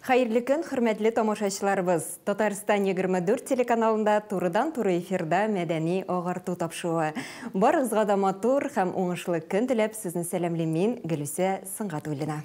Хәерле көн, хөрмәтле тамашачыларыбыз! Татарстан 24 телеканалында турыдан-туры эфирда мәдәни агарту тапшыруы. Барыгызга да матур һәм уңышлы көн теләп, сезне сәламлим мин, Гөлүсә Сөнгатуллина.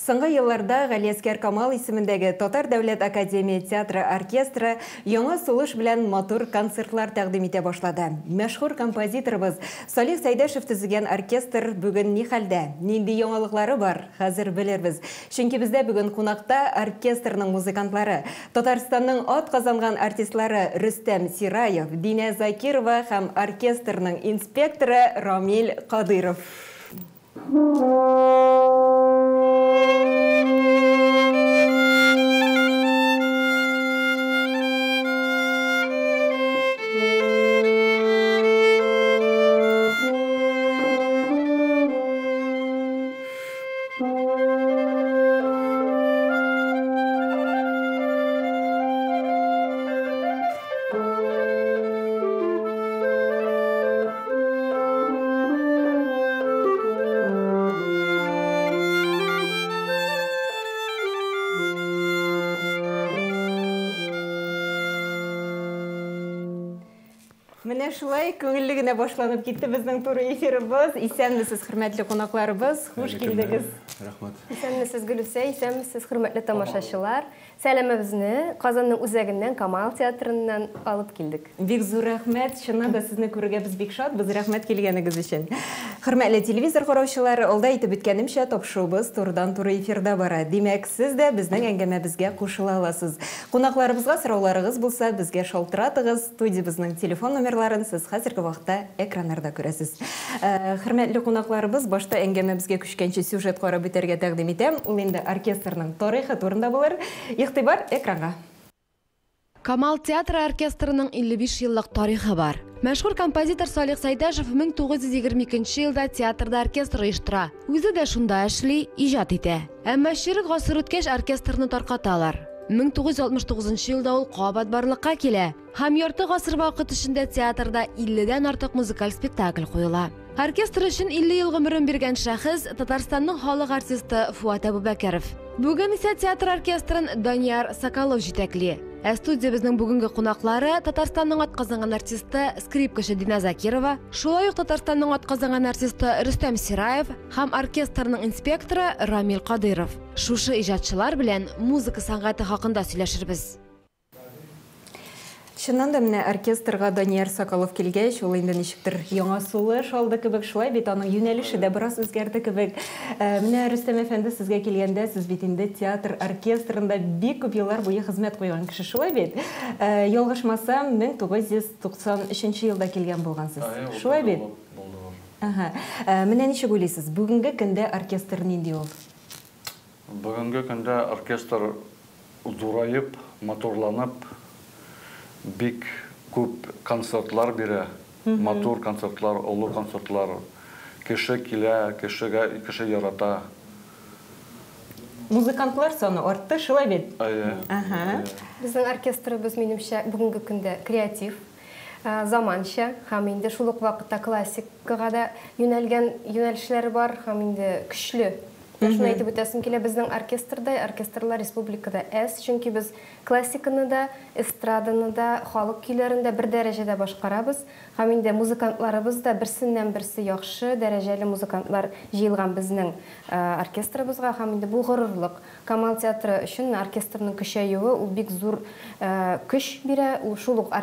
Соңгы елларда Галиәсгар Камал исемендәге Татар дәүләт академия театры оркестры яңа сулыш белән матур концертлар тәкъдим итә башлады. Мәшһүр композиторыбыз Салих Сәйдәшев төзегән оркестр бүген ни хәлдә, нинди яңалыклары бар, хәзер белербез. Чөнки бездә бүген кунакта оркестрның музыкантлары, Татарстанның атказанган артистлары Рөстәм Сираев, Динә Закирова һәм оркестрның инспекторы Рамил Кадыйров. Менә шулай күңелле генә башланып китте безнең туры эфирыбыз. Исәнмесез, хөрмәтле кунакларыбыз. Хуш килдегез. Рәхмәт. Исәнмесез, Гөлүсә, исәнмесез, хөрмәтле тамашачылар. Сәламебезне Казанның үзәгеннән, Камал театрыннан алып килдек. Бик зур рәхмәт. Чыннан да сезне күрергә без бик шатбыз. Рәхмәт килгәнегез өчен. Хөрмәтле телевизор караучылар, алда әйтеп үткәнемчә, тапшыруыбыз турыдан-туры эфирда бара. Димәк, сез дә безнең әңгәмәбезгә кушыла аласыз. Кунакларыбызга сорауларыгыз булса, безгә шалтыратыгыз. Студиябезнең телефон номерларын сез хәзерге вакытта экраннарда күрәсез. Хөрмәтле кунакларыбыз, башта әңгәмәбезгә күчкәнче сюжет карап үтәргә тәкъдим итәм. Ул инде оркестрның тарихы турында булыр. Игътибар экранга. Камал театры оркестрының 55 еллык тарихы бар. Мәшһүр композитор Салих Сәйдәшев 1922 елда театрда оркестр оештыра. Үзе дә шунда эшли, иҗат итә. Әмма чирек гасыр үткәч оркестрны таркаталар. 1969 елда ул кабат барлыкка килә. Һәм ярты гасыр вакыт эчендә театрда 50дән артык музыкаль спектакль куела. Оркестр өчен 50 ел гомерен биргән шәхес Татарстанның халык артисты Фуат Әбүбәкеров. Бүген исә театр оркестрын Данияр Соколов җитәкли. Ә студиябезнең бүгенге кунаклары Татарстанның атказанган артисты, скрипкачы Динә Закирова, шулай ук Татарстанның атказанган артисты Рөстәм Сираев һәм оркестрның инспекторы Рамил Кадыйров. Шушы иҗатчылар белән музыка сәнгате хакында сөйләшербез. Чыннан да менә оркестрга Данияр Соколов килгәч, ул инде ничектер яңа сулыш алды кебек, шулай бит, аның юнәлеше дә бераз үзгәрде кебек. Менә Рөстәм әфәнде, сезгә килгәндә, сез бит инде театр оркестрында бик күп еллар буе хезмәт куйган кеше, шулай бит? Ялгышмасам, 1993 елда килгән булгансыз. Шулай бит? Ага. Менә ничек уйлыйсыз, бүгенге көндә оркестр нинди ул? Бүгенге көндә оркестр зураеп, матурланып, бик күп концертлар бирә. Матур концертлар, олы концертлар. Кеше килә, кешегә кеше ярата. Музыкантлар саны артты, шулай бит? Әйе. Ага. Безнең оркестрыбыз, минемчә, бүгенге көндә креатив, заманча һәм инде шул ук вакытта классикага да юнәлгән юнәлешләре бар һәм инде көчле. Шуны әйтеп үтәсем килә, безнең оркестрда, оркестрлар республикада әз, чөнки без классиканы да, эстраданы да, халык көйләрен дә бер дәрәҗәдә башкарабыз. Һәм инде музыкантларыбыз да берсеннән-берсе яхшы, дәрәҗәле музыкантлар җыелган безнең оркестрыбызга. Һәм инде бу горурлык. Камал театры өчен оркестрның көчәюе ул бик зур көч бирә. Ул шул ук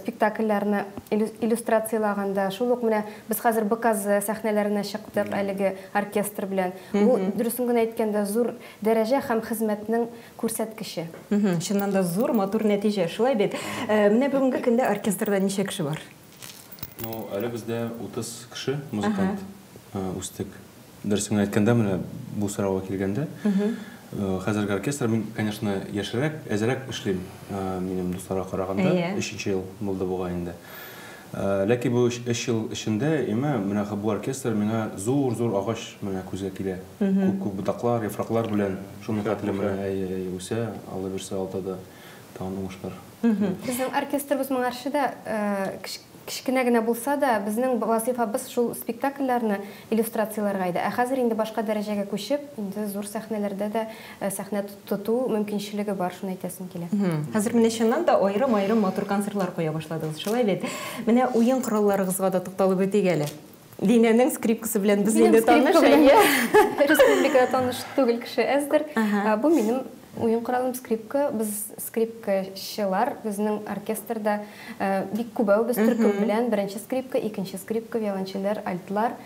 спектакльләрне иллюстрациялаганда, шул ук менә без хәзер БКЗ сәхнәләренә чыктык әлеге оркестр белән. Бу, дөресен генә әйткәндә, зур дәрәҗә һәм хезмәтнең күрсәткече. Чыннан да зур, матур нәтиҗә, шулай бит? Менә бүгенге көндә оркестрда ничә кеше бар? Ну, әле бездә 30 кеше музыкант үстек. Дөресен генә әйткәндә, менә бу сорауга килгәндә, хәзерге оркестр, мин, конечно, яшьрәк, әзрәк эшлим, минем дусларга караганда, өченче ел булды бугай инде. Ләкин бу өч ел эчендә, имә, менә бу оркестр миңа зур-зур агач менә күзгә килә. Күп-күп ботаклар, яфраклар белән шуның хәтле менә, әйе, әйе, үсә, Алла бирсә, алда да тагын уңышлар. Безнең оркестрыбыз моңарчы да Кечкенә генә булса да, безнең вазифабыз шул спектакльләрне иллюстрацияләргә иде. Ә хәзер инде башка дәрәҗәгә күчеп, инде зур сәхнәләрдә дә сәхнә тоту мөмкинчелеге бар, шуны әйтәсем килә. Хәзер менә чыннан да аерым-аерым матур концертлар куя башладыгыз, шулай бит? Менә уен коралларыгызга да тукталып үтик әле. Динәнең скрипкасы белән без инде таныш, әйе. Республикада таныш түгел кеше әздер. Бу минем уен коралым скрипка. Без скрипкачылар, безнең оркестрда бик күбәү без төркем белән. Беренче скрипка, икенче скрипка, виолончельләр, альтлар.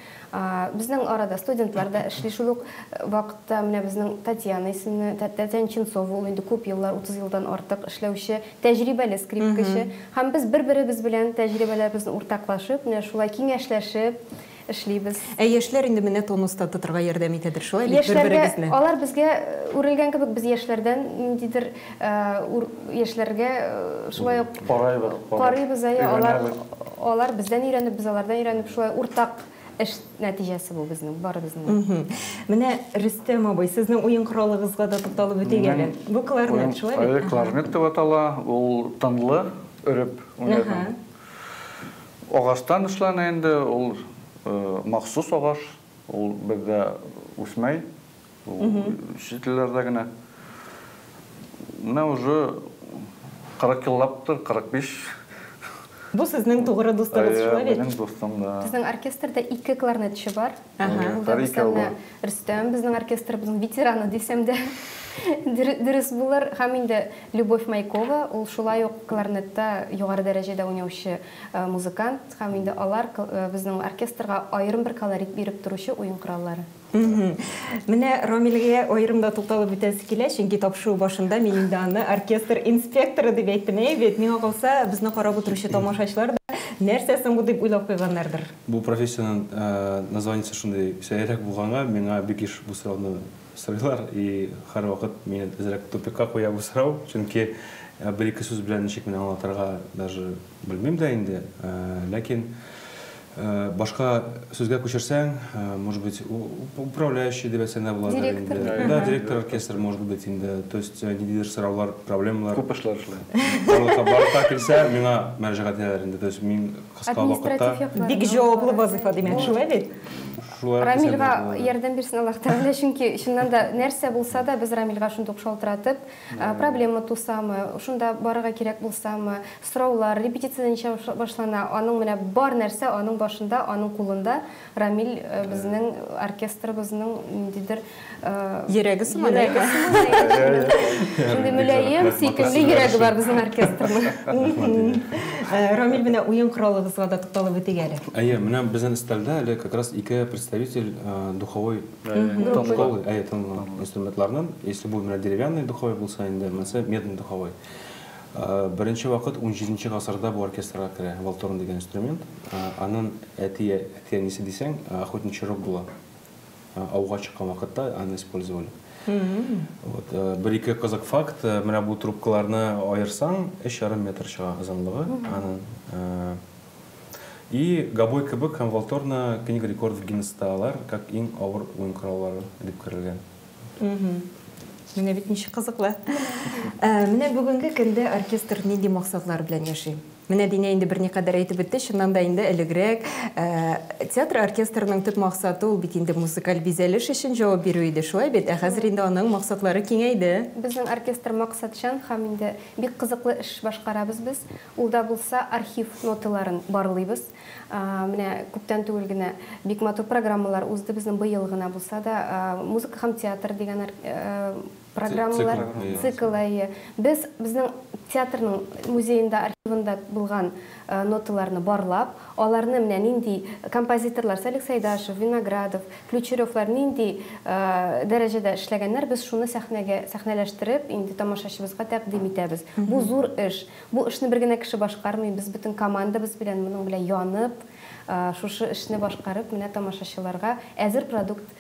Безнең арада студентлар да эшли. Шул ук вакытта менә безнең Татьяна исемле, Татьяна Ченцова, ул инде күп еллар, 30 елдан артык эшләүче тәҗрибәле скрипкачы. Һәм без бер-беребез белән тәҗрибәләребезне уртаклашып, менә шулай киңәшләшеп эшлибез. Ә яшьләр инде менә тонуста тотырга ярдәм итәдер, шулай бит, Яшьләргә, бер-берегезне? алар безгә үрелгән кебек, без яшьләрдән ниндидер яшьләргә шулай ук Карыйбыз, карыйбыз, әйе, өйрәнәбез. алар бездән өйрәнеп, без алардан өйрәнеп, шулай уртак эш нәтиҗәсе бу безнең, барыбызның. Менә Рөстәм абый, сезнең уен коралыгызга да тукталып үтик әле. Бу кларнет, шулай бит? Әйе, кларнет дип атала, ул тынлы, өреп уйнаган. Агачтан эшләнә инде, ул махсус агач, ул бездә үсмәй, ул чит илләрдә генә. Менә уже 40 еллаптыр, 45. Бу сезнең тугры дустыгыз, шулай бит? Минем дустым, да. Безнең оркестрда 2 кларнетчы бар. Ага. Ул да булса менә Рөстәм, безнең оркестрыбызның ветераны дисәм дә дөрес булыр. Һәм инде Любовь Майкова, ул шулай ук кларнетта югары дәрәҗәдә уйнаучы музыкант. Һәм инде алар безнең оркестрга аерым бер колорит биреп торучы уен кораллары. Менә Рамилгә аерым да тукталып үтәсе килә, чөнки тапшыру башында мин инде аны оркестр инспекторы дип әйттем. Әйе бит, миңа калса, безне карап утыручы тамашачылар да нәрсә соң бу дип уйлап куйганнардыр. Бу профессияның названиесе шундый сәеррәк булганга, миңа бик еш бу сорауны сорыйлар, и һәрвакыт мине әзрәк тупикка куя бу сорау, чөнки бер-ике сүз белән ничек мине аңлатырга даже белмим дә инде. Ләкин башка сүзгә күчерсәң, может быть, управляющий дип әйтсәң дә буладыр Директор. инде. Да, директор оркестра может быть инде. То есть ниндидер сораулар, проблемалар. Күп эшләр эшләй. Барлыкка килсә, миңа мөрәҗәгать итәләр инде. То есть мин кыска вакытта Административ яклар. Бик җаваплы вазифа димәк, шулай бит? Шулай ук Рамилгә дисәм дә була. ярдәм бирсен Аллаһ Тәгалә, чөнки чыннан да нәрсә булса да без Рамилгә шундук шалтыратып, проблема тусамы, шунда барырга кирәк булсамы, сораулар, репетиция ничә башлана, аның менә бар нәрсә аның башында, аның кулында. Рамил безнең оркестрыбызның ниндидер Йөрәге сыман, йөрәге әйе. сыман, әйе. Шундый мөлаем, сөйкемле йөрәге бар безнең оркестрның. Рамил, менә уен коралыгызга да тукталып үтик әле. Әйе, менә безнең өстәлдә әле как раз ике представитель духовой школы, әйе, тынлы инструментларның. Если бу менә деревянный духовой булса инде, монысы медный духовой. Беренче вакыт унҗиденче гасырда бу оркестрга керә валторн дигән инструмент. Аның әти-әнисе дисәң, охотничий рог була. Ауга чыккан вакытта аны использовали. Вот, бер-ике кызык факт, менә бу трубкаларны аерсаң, өч ярым метр чыга озынлыгы аның. И гобой кебек һәм валторна книга рекордов Гиннесста алар, как иң авыр уен кораллары дип керелгән. Менә бит ничек кызыклы. Менә бүгенге көндә оркестр нинди максатлар белән яши? Менә Динә инде берникадәр әйтеп үтте, чыннан да инде элегрәк, театр оркестрының төп максаты ул бит инде музыкаль бизәлеш өчен җавап бирү иде, шулай бит? Ә хәзер инде аның максатлары киңәйде. Безнең оркестр максатчан һәм инде бик кызыклы эш башкарабыз без. Ул да булса архив ноталарын барлыйбыз. Менә күптән түгел генә бик матур программалар узды безнең быел гына булса да, музыка һәм театр дигән программалар, Цикл, цикл, әйе. Без безнең театрның музеенда, архивында булган ноталарны барлап, аларны менә нинди композиторлар, Салих Сайдашев, Виноградов, Ключеревлар нинди дәрәҗәдә эшләгәннәр, без шуны сәхнәгә сәхнәләштереп, инде тамашачыбызга тәкъдим итәбез. Бу зур эш. Бу эшне бер генә кеше башкармый, без бөтен командабыз белән моның белән янып, шушы эшне башкарып, менә тамашачыларга әзер продукт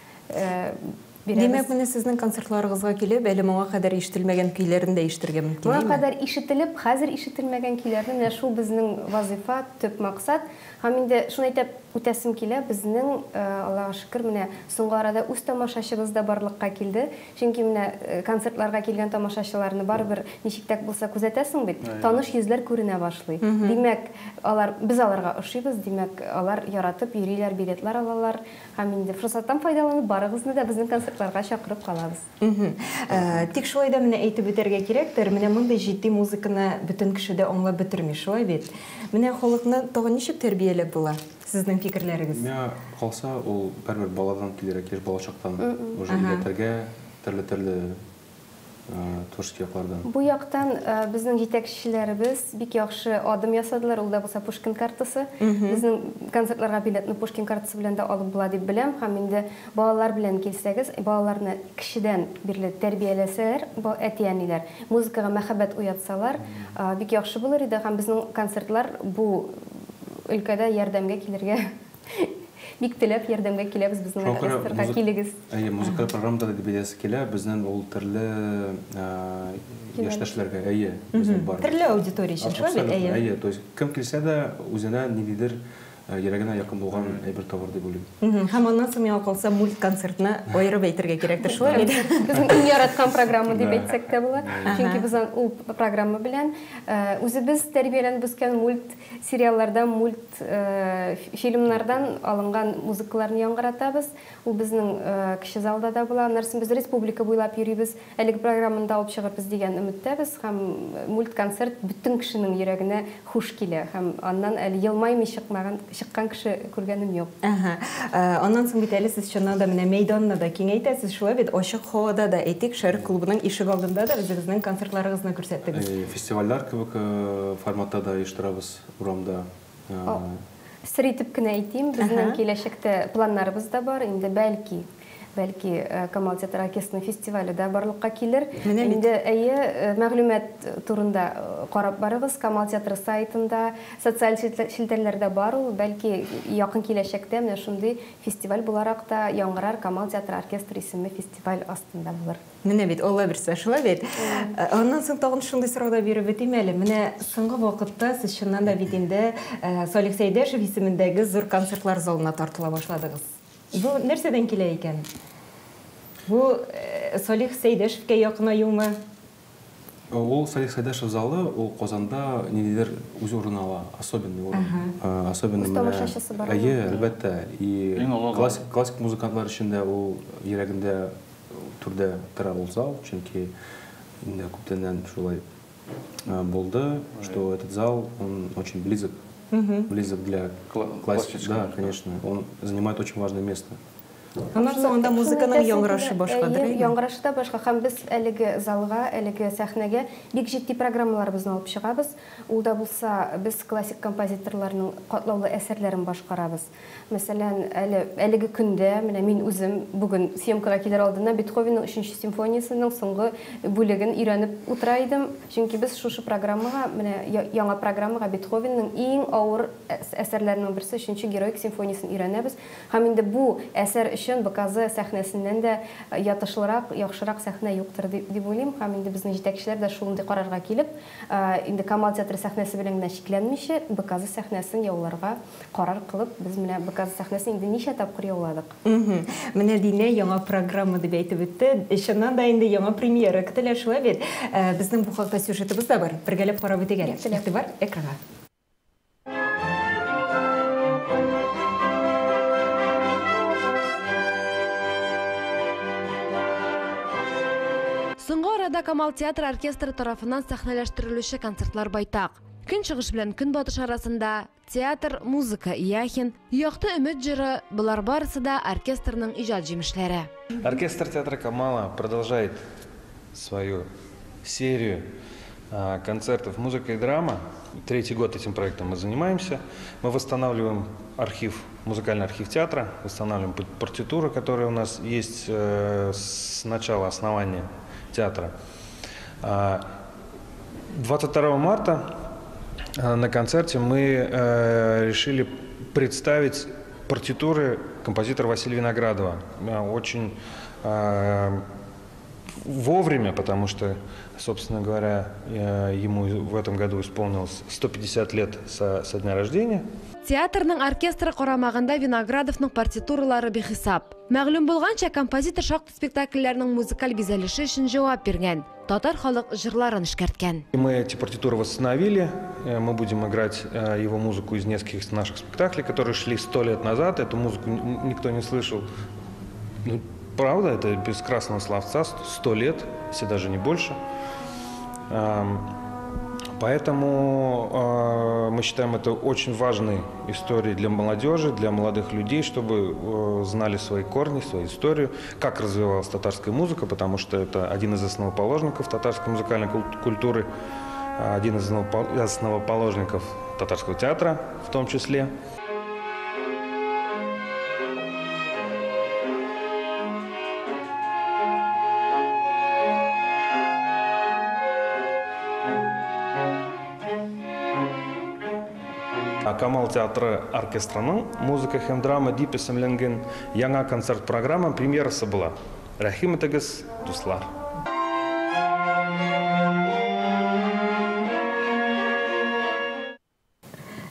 бирәбез. Димәк, менә сезнең концертларыгызга килеп, әле моңа кадәр ишетелмәгән көйләрне дә ишетергә мөмкин. Моңа кадәр ишетелеп, хәзер ишетелмәгән көйләрне, менә шул безнең вазифа, төп максат. Һәм инде шуны әйтеп үтәсем килә, безнең, Аллага шөкер, менә соңгы арада үз тамашачыбыз да барлыкка килде. Чөнки менә концертларга килгән тамашачыларны барыбер ничек тә булса күзәтәсең бит, таныш йөзләр күренә башлый. Димәк, алар, без аларга ошыйбыз, димәк, алар яратып йөриләр, билетлар алалар. Һәм инде форсаттан файдаланып, барыгызны да безнең концертларга чакырып калабыз. Тик шулай да менә әйтеп үтәргә кирәктер, менә мондый җитди музыканы бөтен кеше дә аңлап бетерми, шулай бит? Менә халыкны тагын ничек тәрбияләп була? Сезнең фикерләрегез? Миңа калса, ул барыбер баладан килергә тиеш, балачактан уже өйрәтергә, төрле-төрле творческий яклардан. Бу яктан безнең җитәкчеләребез бик яхшы адым ясадылар, ул да булса Пушкин картасы. Безнең концертларга билетны Пушкин картасы белән дә алып була дип беләм. Һәм инде балалар белән килсәгез, балаларны кешедән бирле тәрбияләсәләр, әти-әниләр музыкага мәхәббәт уятсалар, бик яхшы булыр иде. Һәм безнең концертлар бу өлкәдә ярдәмгә килергә бик теләп ярдәмгә киләбез безнең оркестрга, килегез. Әйе, музыкаль программада да дип килә, безнең ул төрле яшьтәшләргә, әйе, безнең бар. Төрле аудитория өчен, шулай бит, әйе. Әйе, то есть кем килсә дә үзенә ниндидер йөрәгенә якын булган әйбер табыр дип уйлыйм. Һәм аннан соң миңа калса мульт концертны аерып әйтергә кирәктер, шулай бит? Безнең иң яраткан программа дип әйтсәк тә була. Чөнки без ул программа белән үзебез тәрбияләнеп үскән мульт сериаллардан, мульт фильмнардан алынган музыкаларны яңгыратабыз. Ул безнең кече залда да була. Аннан соң без республика буйлап йөрибез. Әлеге программаны да алып чыгарбыз дигән өметтәбез. Һәм мульт концерт бөтен кешенең йөрәгенә хуш килә. Һәм аннан әле елмаймый чыккан кеше күргәнем юк. Аннан соң бит әле сез чыннан да менә мәйданны да киңәйтәсез, шулай бит, ачык һавада да, әйтик, Шәрык клубының ишек алдында да үзегезнең концертларыгызны күрсәттегез. Фестивальләр кебек форматта да оештырабыз урамда. Сер итеп кенә әйтим, безнең киләчәктә планнарыбыз да бар. Инде бәлки Камал театр оркестрының фестивале дә барлыкка килер. Инде әйе, мәгълүмат турында карап барыгыз. Камал театры сайтында, социаль челтәрләрдә бар ул. Бәлки якын киләчәктә менә шундый фестиваль буларак та яңгырар, Камал театры оркестры исемле фестиваль астында булыр. Менә бит, Алла бирсә, шулай бит. Аннан соң тагын шундый сорау да биреп үтим әле. Менә соңгы вакытта сез чыннан да бит инде Салих Сәйдәшев исемендәге зур концертлар залына тартыла башладыгыз. Бу нәрсәдән килә икән? Бу Салих Сәйдәшевкә якынаюмы? Ул Салих Сәйдәшев залы, ул Казанда ниндидер үз урын ала, особенный урын. Особенный. Үз тамашачысы бар. Әйе, әлбәттә. И классик музыкантлар өчен дә ул йөрәгендә түрдә тора ул зал, чөнки инде күптәннән шулай булды, что этот зал, он очень близок. Близок для классики, да, конечно. Он занимает очень важное место. Аннан соң анда музыканың яңгырашы башкадыр. Яңгырашы да башка. Һәм без әлеге залга, әлеге сәхнәгә бик җитди программаларыбызны алып чыгабыз. Ул да булса, без классик композиторларның катлаулы әсәрләрен башкарабыз. Мәсәлән, әлеге көндә, менә мин үзем бүген съемкага килер алдыннан Бетховенның 3-нче симфониясының соңгы бүлеген өйрәнеп утыра идем. Чөнки без шушы программага, менә яңа программага Бетховенның иң авыр әсәрләренең берсе 3-нче героик симфониясен өйрәнәбез. Һәм инде бу әсәр өчен БКЗ сәхнәсеннән дә ятышлырак, яхшырак сәхнә юктыр дип уйлыйм. Һәм инде безнең җитәкчеләр дә шундый карарга килеп, инде Камал театры сәхнәсе белән генә чикләнмичә, БКЗ сәхнәсен яуларга карар кылып, без менә БКЗ сәхнәсен инде ничә тапкыр яуладык. Менә Динә яңа программа дип әйтеп үтте. Чыннан да инде яңа премьера көтелә, шулай бит. Безнең бу хакта сюжетыбыз да бар. Бергәләп карап үтик әле. Игътибар экранга. Соңгы арада Камал театр оркестры тарафыннан сәхнәләштерелүче концертлар байтак. Көнчыгыш белән көнбатыш арасында театр, музыка, Яхин, якты өмет җыры, болар барысы да оркестрның иҗат җимешләре. Оркестр театра Камала продолжает свою серию концертов «Музыка и драма». Третий год этим проектом мы занимаемся. Мы восстанавливаем архив, музыкальный архив театра, восстанавливаем партитуры, которые у нас есть с начала основания театра. 22 марта на концерте мы решили представить партитуры композитора Василия Виноградова. Очень вовремя, потому что, собственно говоря, ему в этом году исполнилось 150 лет со дня рождения. Театрның оркестры карамагында Виноградовның партитуралары бихисап. Мәгълүм булганча, композитор шактый спектакльләрнең музыкаль бизәлеше өчен җавап биргән, татар халык җырларын эшкәрткән. Мы эти партитуры восстановили, мы будем играть его музыку из нескольких наших спектаклей, которые шли 100 лет назад, эту музыку никто не слышал. Ну, правда, это без красного словца, 100 лет, если даже не больше. Поэтому мы считаем это очень важной историей для молодежи, для молодых людей, чтобы знали свои корни, свою историю, как развивалась татарская музыка, потому что это один из основоположников татарской музыкальной культуры, один из основоположников татарского театра в том числе. Камал театры оркестрының «Музыка һәм драма» дип исемләнгән яңа концерт программа премьерасы була. Рәхим итегез, дуслар!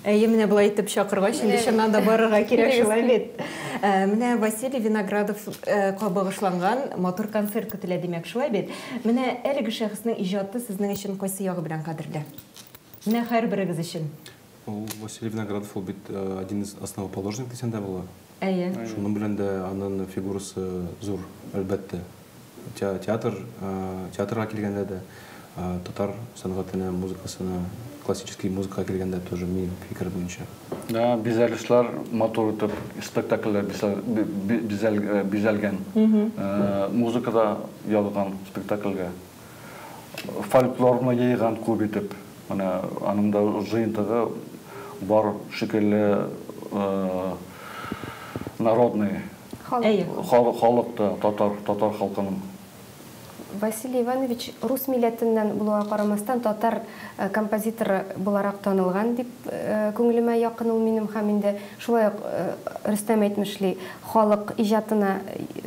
Әйе, менә болай итеп чакыргач, инде чыннан да барырга кирәк шулай бит. Менә Василий Виноградовка багышланган матур концерт көтелә, димәк, шулай бит. Менә әлеге шәхеснең иҗаты сезнең өчен кайсы ягы белән кадерле? Менә һәрберегез өчен. Василий Виноградов ул бит один из основоположников дисәң дә була. Әйе. Шуның белән дә аның фигурасы зур, әлбәттә. Театрга килгәндә дә, татар сәнгатенә, музыкасына, классический музыкага килгәндә тоже минем фикер буенча. Да, бизәлешләр матур итеп, спектакльләр бизәлгән. Музыка да язылган спектакльгә. Фольклорны йыйган күп итеп. Менә аның да җыентыгы бар шикелле, народный халык та, татар халкының. Василий Иванович рус милләтеннән булуга карамастан татар композиторы буларак танылган дип күңелемә якын ул минем, һәм инде шулай ук Рөстәм әйтмешли, халык иҗатына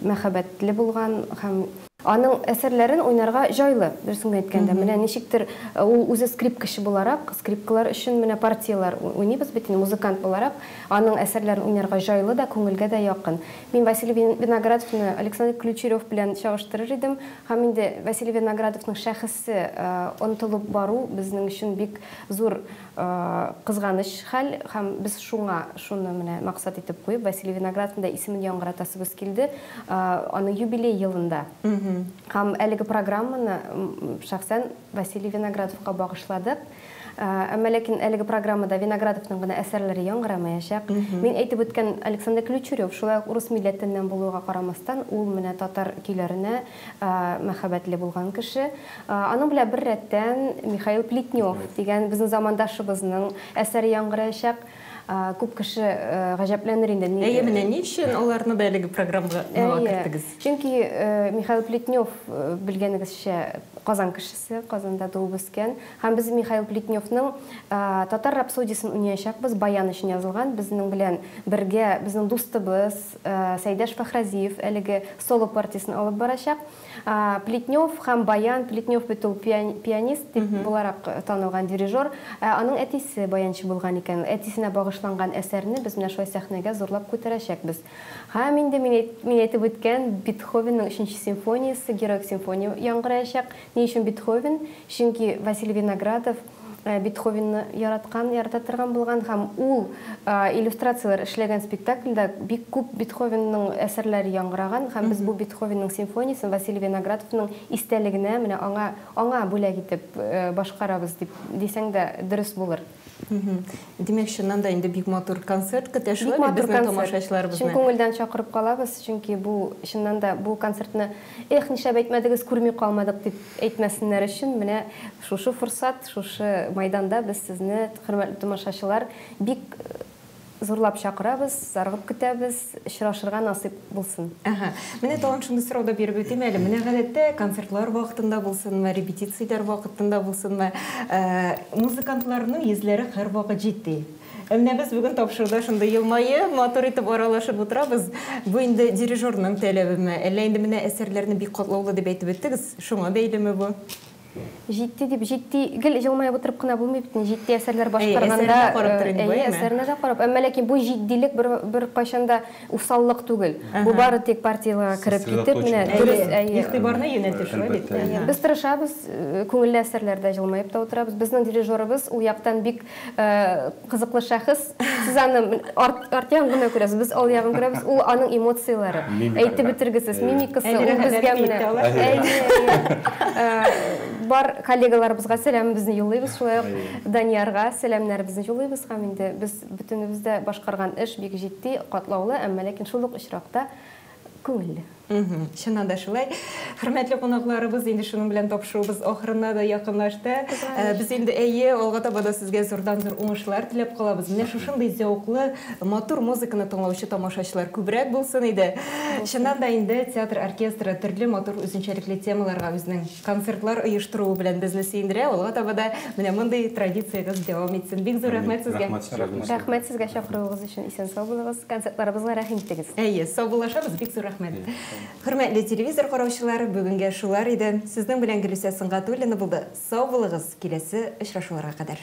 мәхәббәтле булган һәм аның әсәрләрен уйнарга җайлы, дөресен генә әйткәндә. Менә ничектер ул үзе скрипкачы буларак, скрипкалар өчен менә партияләр уйныйбыз бит инде, музыкант буларак, аның әсәрләрен уйнарга җайлы да, күңелгә дә якын. Мин Василий Виноградовны Александр Ключерев белән чагыштырыр идем, һәм инде Василий Виноградовның шәхесе онытылып бару безнең өчен бик зур кызганыч хәл, һәм без шуңа шуны менә максат итеп куеп, Василий Виноградовның да исемен яңгыратасыбыз килде, аның юбилей елында. Һәм әлеге программаны шәхсән Василий Виноградовка багышладык. Әмма ләкин әлеге программада Виноградовның гына әсәрләре яңгырамаячак. Мин әйтеп үткән Александр Ключерев шулай ук урыс милләтеннән булуга карамастан, ул менә татар көйләренә мәхәббәтле булган кеше. Аның белән бер рәттән Михаил Плетнев дигән безнең замандашыбызның әсәре яңгыраячак. Күп кеше гаҗәпләнер инде. Әйе, менә ни өчен аларны да әлеге программага керттегез? Чөнки Михаил Плетнев, белгәнегезчә, Казан кешесе, Казанда туып үскән. Һәм без Михаил Плетневның татар рапсодиясын уйнаячакбыз, баян өчен язылган. Безнең белән бергә безнең дустыбыз Сәйдәш Фәхразиев әлеге соло партиясын алып барачак. Плетнев һәм баян, Плетнев бит ул пианист дип буларак танылган дирижер. Аның әтисе баянчы булган икән. Әтисенә багышланган әсәрне без менә шулай сәхнәгә зурлап күтәрәчәкбез. Һәм инде мин әйтеп үткән Бетховенның 3-нче симфониясе, Героик симфония яңгыраячак. Ни өчен Бетховен? Чөнки Василий Виноградов Бетховенны яраткан, ярата торган булган һәм ул иллюстрацияләр эшләгән спектакльдә бик күп Бетховенның әсәрләре яңгыраган һәм без бу Бетховенның симфониясын Василий Виноградовның истәлегенә менә аңа бүләк итеп башкарабыз дип дисәң дә дөрес булыр. Димәк, чыннан да инде бик матур концерт көтә шулай бит безнең тамашачыларыбызны. Чын күңелдән чакырып калабыз, чөнки бу чыннан да бу концертны эх, нишләп әйтмәдегез, күрми калмадык дип әйтмәсеннәр өчен менә шушы форсат, шушы майданда без сезне, хөрмәтле тамашачылар, бик зурлап чакырабыз, зарыгып көтәбез, очрашырга насыйп булсын. Менә тагын шундый сорау да биреп үтим әле. Менә гадәттә концертлар вакытында булсынмы, репетицияләр вакытында булсынмы, музыкантларның йөзләре һәрвакыт җитди. Менә без бүген тапшыруда шундый елмаеп, матур итеп аралашып утырабыз. Бу инде дирижерның таләбеме, әллә инде менә әсәрләрне бик катлаулы дип әйтеп үттегез, шуңа бәйлеме бу? Җитди дип, җитди гел җылмаеп утырып кына булмый бит, җитди әсәрләр башкарганда. Әсәренә карап тор инде бу, әйе, әсәренә дә карап. Әмма ләкин бу җитдилек бер бер кайчан да усаллык түгел. Бу бары тик партияләргә кереп китеп, менә дөрес, әйе. Игътибарны юнәтү шулай бит. Без тырышабыз, күңелле әсәрләрдә җылмаеп та утырабыз. Безнең дирижерыбыз ул яктан бик кызыклы шәхес. Сез аны арт ягын гына күрәсез, без ал ягын күрәбез. Ул аның эмоцияләре, әйтеп бетергесез, мимикасы, ул безгә менә. Әйе. Бар коллегаларыбызга сәламебезне юллыйбыз, шулай ук Даниярга сәламнәребезне юллыйбыз һәм инде без бөтенебез дә башкарган эш бик җитди, катлаулы, әмма ләкин шул ук очракта күңелле. Чыннан да шулай. Хөрмәтле кунакларыбыз, инде шуның белән тапшыруыбыз ахырына да якынлашты. Без инде әйе, алга таба да сезгә зурдан-зур уңышлар теләп калабыз. Менә шушындый зәвыклы, матур музыканы тыңлаучы тамашачылар күбрәк булсын иде. Чыннан да инде театр оркестры төрле матур үзенчәлекле темаларга үзенең концертлар оештыруы белән безне сөендерә. Алга таба да менә мондый традициягез дәвам итсен. Бик зур рәхмәт сезгә. Рәхмәт сезгә чакыруыгыз өчен. Исән сау булыгыз. Концертларыбызга рәхим итегез. Әйе, сау булашабыз. Бик зур рәхмәт. Хөрмәтле телевизор караучылар, бүгенгә шулар иде. Сезнең белән Гөлүсә Сөнгатуллина булды. Сау булыгыз, киләсе очрашуларга кадәр.